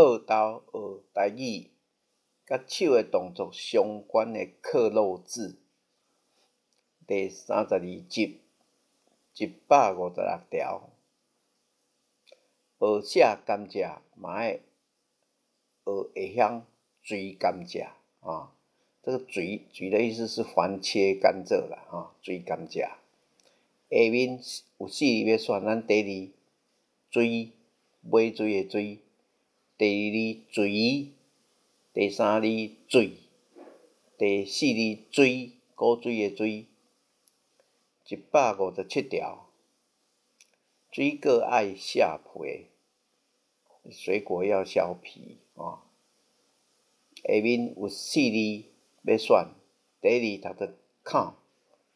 報道學台語，佮手的動作相關的克漏字，第32集，156條。學寫甘蔗嘛愛學會曉錘甘蔗啊！這個錘錘的意思是橫切甘蔗啦，哈，錘甘蔗。下面有四字欲選，咱第一字追，尾椎的追；第二字錘，第三字水，第四字追，古錐的追。157條，水果愛削皮，水果要削皮啊。下面有四字欲選，第一字讀做烤，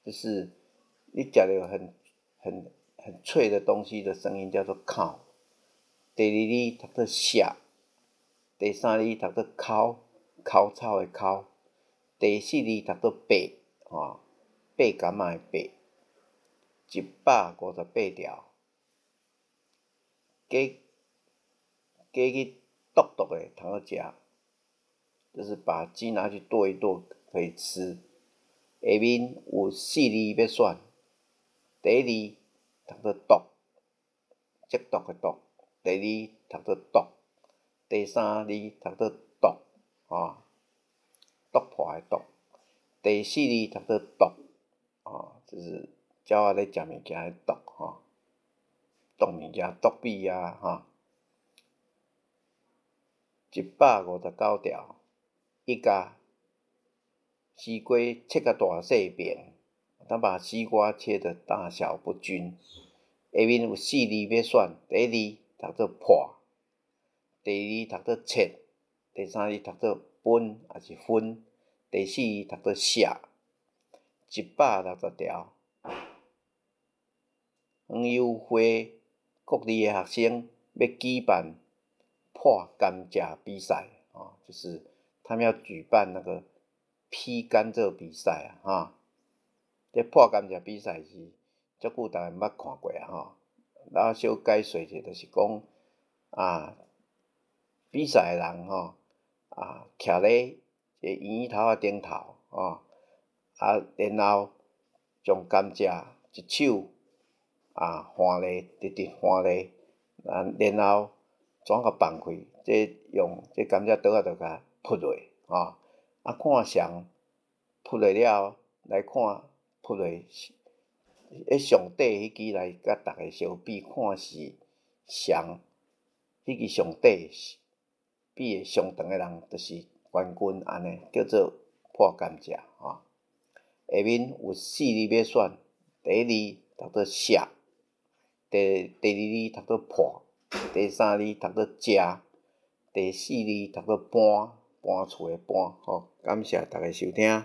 就是你食著很很很脆的東西的聲音叫做烤。第二字讀做削，第三字讀做摳，摳草的摳。第四字讀做白，吼，白柑仔的白。158條，雞雞去剁剁的通好食，就是把雞拿去剁一剁可以吃。下面有四字欲選，第一字讀做毒，積毒的毒；第二字讀做剁，第三字讀做篤，吼，篤破的篤；第四字讀做毒，吼，就是鳥仔咧食物件的毒，吼，毒物件、毒米啊，吼。159條，伊共西瓜切甲大細爿，他把西瓜切得大小不均。下面有四字欲選，第一字讀做破，第二字讀做切，第三字讀做分抑是分，第四字讀做寫。160條，園遊會國二的學生欲舉辦破甘蔗比賽，哦，就是他們要舉辦那個劈甘蔗比賽啊，哈。這破甘蔗比賽是足久逐家毋捌看過啊，吼。咱小解說者就是講啊，比賽的人吼啊，徛咧一個圓頭仔頂頭，吼，啊，然後將甘蔗一手啊橫咧，直直橫咧，啊，然後怎共放開，這用這甘蔗刀仔就共噗落，吼，啊，看誰噗落了後，來看噗落，彼上底彼支來共逐家相比，看是誰彼支上底比的上長的人，就是冠軍按呢，叫做破甘蔗，吼。下面有四字欲選，第一字讀做寫，第二字讀做破，第三字讀做食，第四字讀做搬，搬厝的搬，吼。感謝逐家收聽。